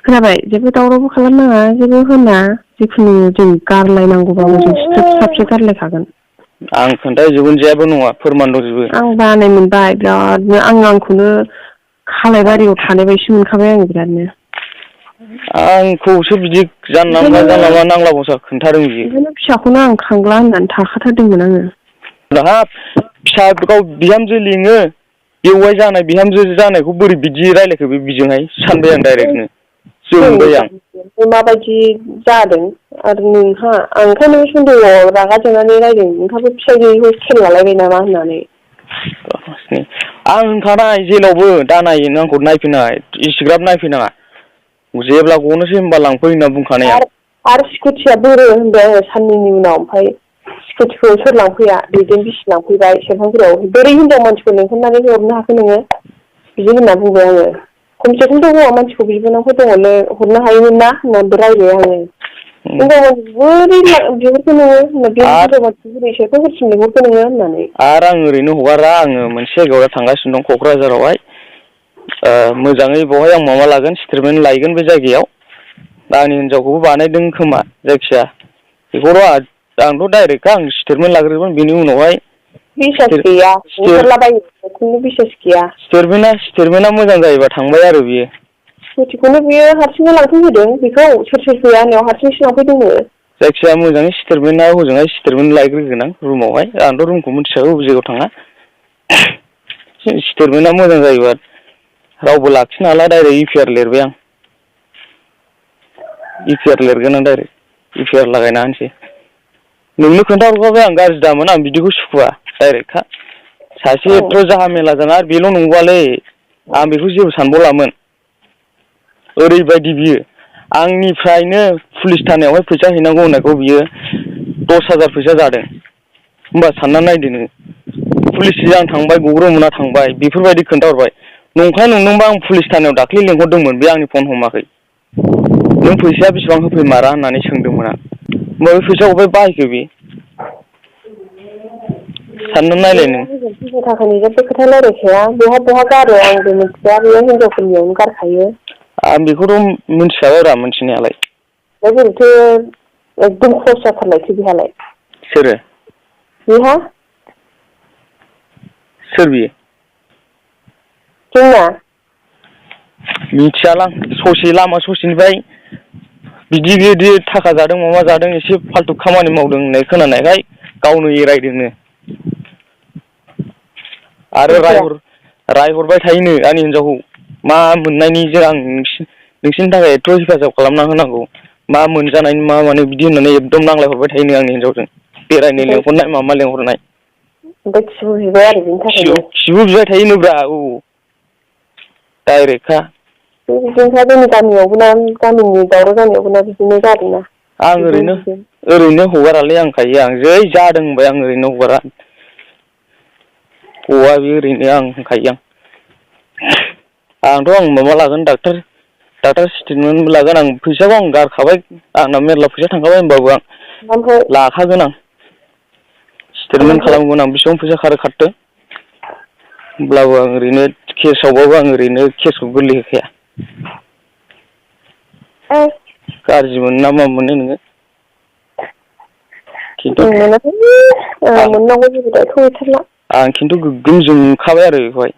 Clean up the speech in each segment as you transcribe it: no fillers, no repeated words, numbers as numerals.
खोनाबाय जेबो दावरावबो खालामनाङा जेबो होना जिखुनु जों गारलायनांगौबाबो जों स्ट्रिप गारलायखागोन। आं खोन्थाजोबगोन जेबो नङा फोरमान दंजोबो। आं बानाय मोनबाय बिरादनो आंखौनो खालायबारियाव थानाय बायदि मोनखाबाय आङो बिरादनो। आंखौसो बिदि जानला मानला नांला बंसा खोन्थादों बियो। बेखायनो फिसाखौनो आं खांला होननानै थाखाथारदोंमोन आङो। हाब फिसा गाव बिहामजो लिङो बेवाइ जानाय बिहामजो जानायखौ बोरै बिदि रायलायखो बे बिजोंहाय सानबाय आं डाइरेक्टनो जोंबाय आं। माबायदि जादों आरो नोंहा आं ओंखायनो सन्देहआव रागा जोंनानै रायदों नोंहाबो फिसाइ गैयिखौ खेल लालायबाय नामा होननानै। आं होनखानाय जेलावबो दानाय आंखौ नायफैनाङा इसिग्राब नायफैनाङा जेब्ला गनोसै होनबा लांफै होनना बुंखानाय आं। आरो स्कुटिया बोरो होनबाय आङो साननैनि उनाव ओमफ्राय स्कुटिखौ सोर लांफैया दैदेन बिसि लांफैबाय सेरफांगुरियाव बोरै हिनजाव मानसिखौ लेंहरनानै हरनो हाखो नोङो बिदि होनना बुंबाय आङो। खमसे खमथ' हौवा मानसिखौ बिबोनांफोर दङनो हरनो हायोमोन ना होननानैबो रायबाय आङो। हिनजाव मानसिखौ बोरै बिहरखो नोङो बे हिनजाव मानसिखौ बोरै सेरफांगुरिसिम लिंहरखो नोङो होननानै। आरो आं ओरैनो हगारा आङो मोनसे जायगायाव थांगासिनो दं क'क्राझारावहाय मोजाङै बेवहाय आं माबा लागोन स्टेटमेन्ट लायगोन बे जायगायाव दा आंनि हिनजावखौबो बानायदों खोमा जायखिया बेखौथ' आंथ' डाइरेक्टखा आं स्टेटमेन्ट लाग्रोगोन बेनि उनावहाय बिसास गैया ओंखारलाबायो खुनु बिसास गैया। स्टेटमेन्टआ मोजां जायोबा थांबाय आरो बियो। स्कुटिखौनो बियो हारसिंनो लांफैहोदों बेखौ सोर फैया होननायाव हारसिंसो लांफैदोंनो। जायखिजाया मोजाङै स्टेटमेन्टआ हजोंहाय स्टेटमेन्ट लायग्रोगोन आं रुमावहाय आंथ' रुमखौ मिथिखागौ बबे जायगायाव थाङा। स्टेटमेन्टआ मोजां जायोबा रावबो लाखिनो हाला डाइरेक्ट इउपिआर लिरबाय आं। इउपिआर लिरगोन आं डाइरेक्ट इउपिआर लागायना होनोसै। नोंनो खोन्थाहरखाबाय आं गाज्रि दामोन आं बिदिखौ सुखुवा डाइरेक्टखा। सासे एथ' जाहा मेलाजों आरो बेल' नंबावालै आं बेखौ जेबो सानबावलामोन। ओरैबायदि बियो आंनिफ्रायनो पुलिस थानायावहाय फैसा हैनांगौ होननायखौ बियो 10,000 फैसा जादों होमबा सानना नायदो नोङो। पुलिसजों आं थांबाय गग्रोमोना थांबाय बेफोरबायदि खोन्थाहरबाय नंखाय नंदोंबा आं पुलिस थानायाव दाख्लै लेंहरदोंमोन बे आंनि फन हमाखै। नों फैसाया बेसेबां होफैमारा होननानै सोंदोंमोन आं होमबा बे फैसाखौ अबेहाय बाहायखो बे सानना नायलाय नों। फैसा थाखानि जेबो खोथा रायलायखाया बहा गारो आंबो मिथिया बेयो हिनजावफोरनियावनो गारखायो। आं बेखौथ' मिथिखाबायरा मिथिनायालाय। दा बोरैथो एकदम क्लस जाथारनायसो बेहालाय। सोरो? बेहा। सोर बियो? जोंना। मिथियालां ससे लामा ससेनिफ्राय बिदि थाखा जादों माबा जादों एसे फाल्थु खामानि मावदों होननाय खोनानायखाय गावनो एरायदोंनो। आरो रायहरबाय थायोनो आंनि हिनजावखौ मा मोननायनिजों आं नोंसिनि थाखाय एथ' हेफाजाब खालामना होनांगौ मा मोनजानायनि मा माने बिदि होननानै एकदम नांलायहरबाय थायोनो आंनि हिनजावजों बेरायनो लेंहरनाय माबा लेंहरनाय। ओमफ्राय खिबु बिबाय आरो बिनि थाखायनो। खिबु बिबाय थायोनोब्रा औ डाइरेक्टखा। बे बिदिनोखा जोंनि गामियावबो ना गामिनि दावराव जानायावबो ना बिदिनो जादोंना। आं ओरैनो हगारालै आं जै जादों होनबाय आं ओरैनो हगारा। गवा बे ओरैनो आं होनखायो आंथ' माबा लागोन डाक्टार स्टेटमेन्टबो लागोन आं फैसाखौ आं गारखाबाय आंना मेरला फैसा थांखाबाय होनबाबो आं ओमफ्राय लाखागोन आं स्टेटमेन्ट खालामगोन आं बेसेबां फैसा खारदों होमब्लाबो आं ओरैनो केसावबाबो आं ओरैनो केसखौ गोरलै होखाया। गाज्रि मोनो ना मा मोनो नोङो। खिन्थु मोननांगौ जेबो दायथ' गैथारला। आं खिन्थु गोगोम जोंखाबाय आरो बेखौहाय।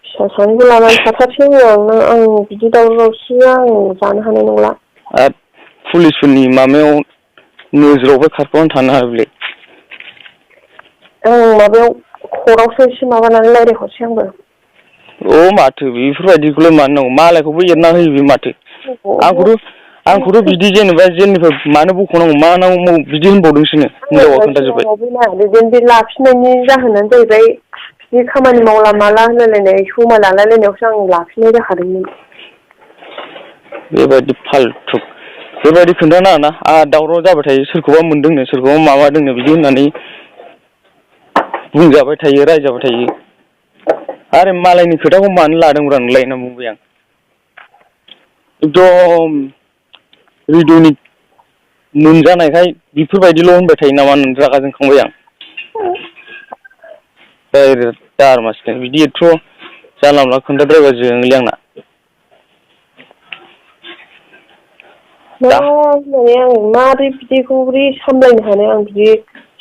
फिसा सानैखौ लानानै थाथारसै आं बिदि दावराव दावसि आं जानो हानाय नंला। आरो पुलिसफोरनि माबायाव नोजोरावबो खारफानानै थानो हाया बेलाय। आं माबायाव कर्टआवसो एसे माबानानै रायज्लायहरसै आंबो। अ माथो बेफोरबायदिखौलाय मानो नांगौ मालायखौबो एरना होयो बे माथो। आंखौथ' बिदि जेनेबा जेलनिफ्राय मानो बखनांगौ मा नांगौ बिदि होनबावदोंसोनो हिनजावा खोन्थाजोब्बाय। बे लाफिननायनि जाहोनानो जाहैबाय बिदि खामानि मावला माला होनलायलायनाय समाय लालायलायनायावसो आं लाफिननाय जाखादोंमोन। बेबायदि फाल्थु बेबायदि खोन्थानाङाना आंहा दावराव जाबाय थायो सोरखौबा मोनदोंनो सोरखौबा माबादोंनो बिदि होननानै बुंजाबाय थायो रायजाबाय थायो। आरो मालायनि खोथाखौ मानो लादोंब्रा नोंलाय होनना बुंबाय आं। एकदम रेदिअ'नि मोनजानायखाय बेफोरबायदिल' होनबाय थायो नामा होननानै रागा जोंखांबाय आं। डाइरेक्ट जारमासिनो बिदि एथ' जानला मोनला खोन्थाद्रायबा जोङोलै आंना। माने आं मारै बिदिखौ बोरै सामलायनो हानो आं बिदि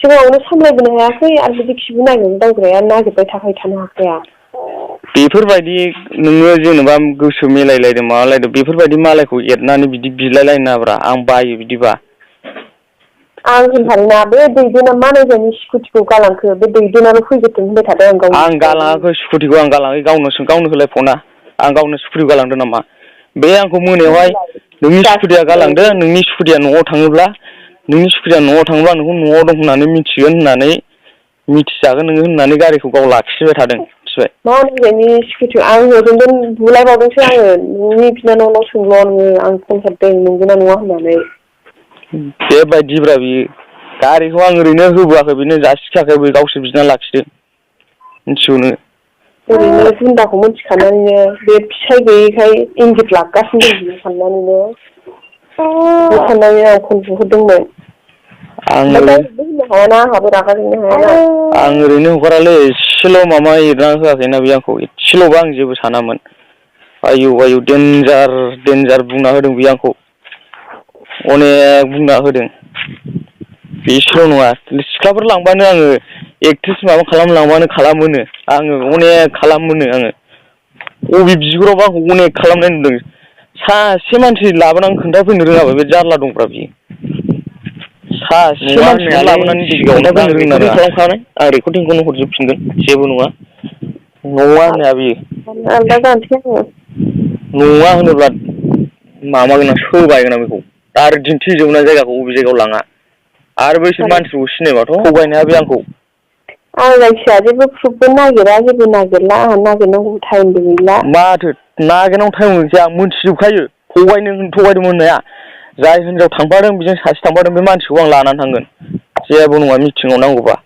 सिगाङावनो सामलायबोनो हायाखै आरो बिदि खिबु नागिरनो दावग्राया नागिरबाय थानो हाखाया। बेफोरबायदि नोङो जेनेबा गोसो मिलायलायदों माबालायदों बेफोरबायदि मालायखौ एरनानै बिदि बिलायलायनो नाङाब्रा आं बायो बिदिबा। आं होनखादोंना बे दैदेना मालायनि स्कुटिखौ गालांखो बे दैदेनाल' फैग्रोथों होनबाय थादों आं गावनि गालाङाखै स्कुटिखौ आं गालाङाखै गावनो होलाय फना आं गावनो स्कुटिखौ गालांदों नामा? बे आंखौ मोनायावहाय नोंनि स्कुटिया गालांदो नोंनि स्कुटिया न'आव थाङोब्ला नोंनि स्कुटिया न'आव थाङोब्ला नोंखौ न'आव दं होननानै मिथिगोन होननानै मिथिजागोन नोङो होननानै गारिखौ गाव लाखिबाय थादों मिथिबाय। मा नैबेनि स्कुटिखौ आं हजोंबो बुलायबावदोंसो आङो नोंनि बिनानावनाव सोंल' नोङो आं फन हरदों नंगौना नङा होननानै। बेबायदिब्रा बियो गारिखौ आं ओरैनो होबोआखै बेनो जासिखायाखै बे गावसो बिना लाखिदों मिथिगौ नोङो। ओरैनो गुन्दाखौ मिथिखानानैनो बे फिसाइ गैयिखाय इंगित लागासिनो दं बियो साननानैनो बे साननानै आं फन बुहरदोंमोन। आं होननो हायाना आंहाबो रागा जोंनो हायाना। आं ओरैनो हगारालै एसेल' माबा एरना होआखैना बे आंखौ एसेल'बा आं जेबो सानामोन। आयौ देन्जार बुंना होदों बे आंखौ अनेक बुंना होदों। बेसल' नङा सिख्लाफोर लांबानो आङो एक्ट्रिस माबा खालामलांबानो खालामोनो आङो अनेक खालामोनो आङो अबे बिगुरावबा आंखौ अनेक खालामनाय नुदों। सासे मानसि लाबोनानै खोन्थाफैनो रोङाबा बे जारला दंब्रा बियो। सासे मानसिखौनो लाबोनानै खोन्थाफैनो रोंना रोङा। खालामखानाय आं रेकर्डिंखौनो हरजोबफिनगोन जेबो नङा। नङा होननाया बियो आलदा जानोसै आङो नङा होनोब्ला माबागोन आं सोबायगोन आं बेखौ आरो दिन्थिजोबना जायगाखौ अबे जायगायाव लाङा। आरो बैसोर मानसिखौ सिनायबाथ' थगायनो हाया बे आंखौ। आं जायखिया जेबो प्रुफबो नागिरा जेबो नागिरला आंहा नागिरनांगौ टाइमबो गैला। माथो नागिरनांगौ टाइम गैखाया आं मोनथिजोबखायो थगायदों होननाया। जाय हिनजाव थांफादों बेजों सासे थांफादों बे मानसिखौ आं लानानै थांगोन जेबो नङा मिटिंआव नांगौबा।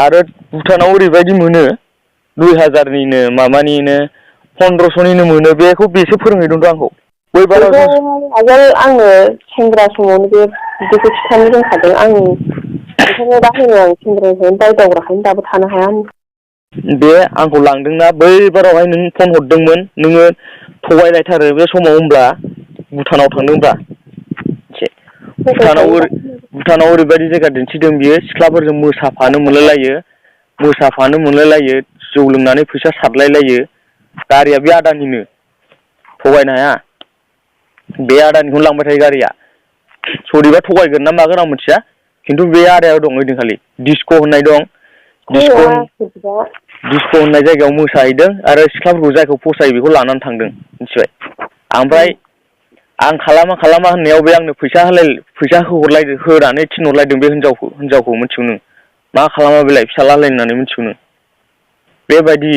आरो भुटानाव ओरैबायदि मोनो 2000निनो माबानिनो 1500निनो मोनो बेखौ बेसो फोरोंहैदोंथ' आंखौ। बैबाराव बेखौ आगोल आंनो सेंग्रा समावनो बे बिदिखौ खिन्थानो रोंखादों आं ओंखायनो दा होनो आं सेंग्रानिफ्रायनो दायदावग्राखायनो दाबो थानो हाया। बे आंखौ लांदोंना बैबारावहाय नों फन हरदोंमोन नोङो थगायलायथारो बे समाव होनब्ला भुटानाव थांदोंब्रा एसे भुटानाव ओरैबायदि जायगा दिन्थिदों बियो सिख्लाफोरजों मोसाफानो मोनलायलायो जौ लोंनानै फैसा सारलायलायो गारिया बे आदानिनो थगायनो हाया। बे आदानिखौनो लांबाय थायो गारिया सोरनिबा थगायगोन ना मागोन आं मिथिया खिन्थु बे आदायाव दं ओइदिनखालि डिस्क' होननाय दं। दिस्क' होननाय जायगायाव मोसाहैदों आरो सिख्लाफोरखौ जायखौ फसायो बेखौ लानानै थांदों मिथिबाय। ओमफ्राय आं खालामा होननायाव बे आंनो फैसा होनानै थिनहरलायदों बे हिनजावखौ मिथिगौ नों मा खालामा बेलाय फिसाज्ला होननानै मिथिगौ नों बेबायदि।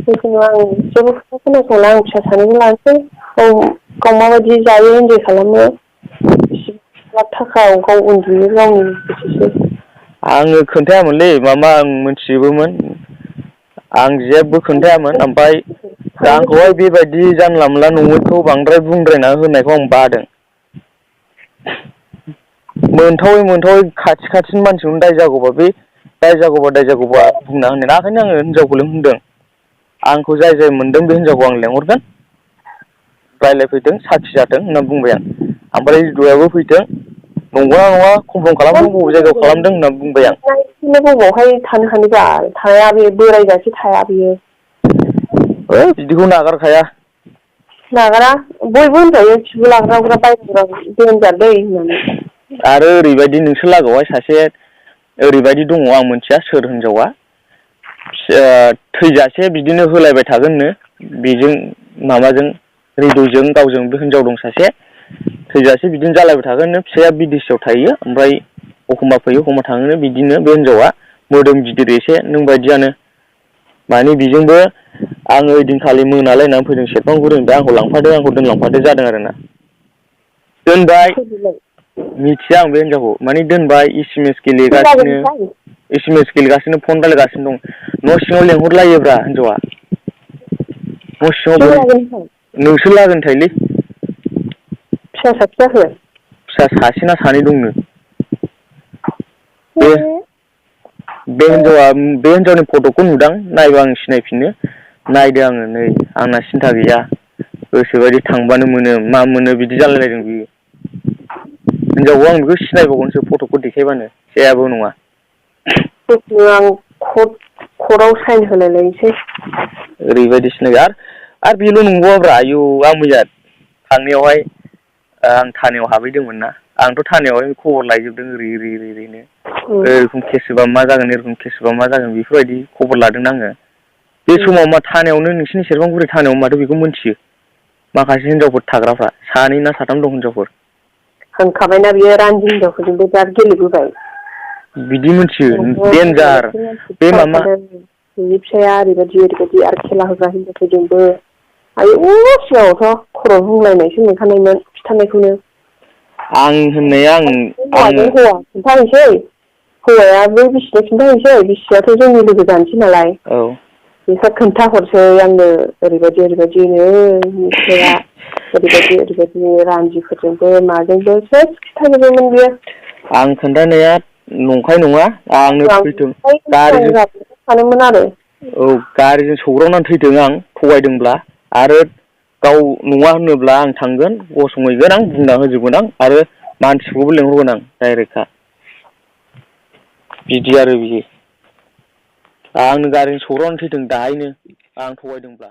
जिखुनु आं जेबो खोथा खोनासंला आं फिसा सानैखौ लानोसै गाव माबायदि जायो इन्जय खालामो बेसेबां थाखा गाव उन्दुयो गावनि गोसोसै। आङो खोन्थायामोनलै मामा आं मोनथिजोबोमोन। आं जेबो खोन्थायामोन ओमफ्राय आंखौहाय बेबायदि जानला मोनला नङैखौ बांद्राय बुंद्रायना होनायखौ आं बादों। मोनथावै खाथिनि मानसिखौनो दाय जागौबा बुंना होनो ओंखायनो आङो हिनजावखौ बुंदों आंखौ जाय मोनदों बे हिनजावखौ आं लेंहरगोन रायज्लायफैथों साखि जाथों होनना बुंबाय आं ओमफ्राय हौवायाबो फैथों नंगौना नङा कनफ्रम खालामदों बबे जायगायाव खालामदों होनना बुंबाय आं। बबावहाय थानो हानोब्रा थाया बे बोरायजासे थाया बियो। बिदिखौ नागारखाया। नागारा बयबो होनजायो खिबु लाग्राफ्रा बायह्रा देनजार दै होननानै। आरो ओरैबायदि नोंसोर लागोआवहाय सासे ओरैबायदि दङ आं मिथिया सोर हिनजावा थैजासे बिदिनो होलायबाय थागोननो बेजों माबाजों रेदिअ'जों गावजों बे हिनजाव दं सासे थैजासे बिदिनो जालायबाय थागोननो फिसाया बिदेशआव थायो ओमफ्राय एखमबा फैयो एखमबा थाङोनो बिदिनो बे हिनजावा मोदोम गिदिर एसे नों बायदियानो माने बेजोंबो आङो ओइदिनखालि मोनालायनानै फैदों सेरफांगुरिनिफ्राय आंखौ लांफादो आंखौ दोनलांफादो जादों आरोना। दोनबाय मिथिया आं बे हिनजावखौ माने दोनबाय एस एम एस गेलेगासिनो फन रायलायगासिनो दं न' सिङाव लेंहरलायोब्रा हिनजावा न' सिङाव नोंसोर लागोनि थायोलै। फिसा साबसे जाखो? फिसा सासे ना सानै दंनो। बे हिनजावनि फट'खौ नुदां नायबा आं सिनायफिनो नायदो आङो नै आंना सिन्था गैया गोसोबायदि थांबानो मोनो मा मोनो बिदि जालायलायदों बियो। हिनजावखौ आं बेखौ सिनायबावगोनसो फट'खौ देखायबानो जायाबो नङा। आं कर्टआव साइन होलाय लायनोसै। ओरैबायदि सिनायो आरो बेल' नंबावाब्रा आयु आं मैया थांनायावहाय आं थानायाव हाबहैदोंमोन ना आंथ' थानायावहाय खबर लायजोबदों ओरैनो एरखम केस होबा मा जागोन एरखम केस होबा मा जागोन बेफोरबायदि खबर लादों आङो। बे समाव मा थानायावनो नोंसिनि सेरफांगुरि थानायाव माथो बेखौ मोनथियो माखासे हिनजावफोर थाग्राफ्रा 2 ना 3 दं हिनजावफोर। होनखाबायना बियो रान्दि हिनजावफोरजोंबो बिराद गेलेबोबाय। बिदि मिथियो देन्जार बे मामा बिनि फिसाया ओरैबायदि आरो खेला होग्रा हिनजावफोरजोंबो आयु सिगाङावथ' खर' रुंलायनायसो मोनखानायमोन खिन्थानायखौनो। आं होननाया आङो खिन्थाहैसै हौवायाबो बिसिनो खिन्थाहैसै बिसियाथ' जोंनि लोगो जानोसै नालाय। औ बिसोर खोन्थाहरसै आंनो ओरैबायदिनो फिसाया ओरैबायदि रान्दिफोरजोंबो माजोंबो सेस खिथाजोबोमोन बियो। आं खोन्थानाया नंखाय नङा आंनो फैथों गारिजों सानोमोन आरो औ गारिजों सौग्रावनानै थैथों आं थगायदोंब्ला आरो गाव नङा होनोब्ला आं थांगोन गसंहैगोन आं बुंना होजोबगोन आं आरो मानसिखौबो लेंहरगोन आं डाइरेक्टखा बिदि आरो बियो आंनो गारिजों सौग्रावनानै थैथों दाहायनो आं थगायदोंब्ला।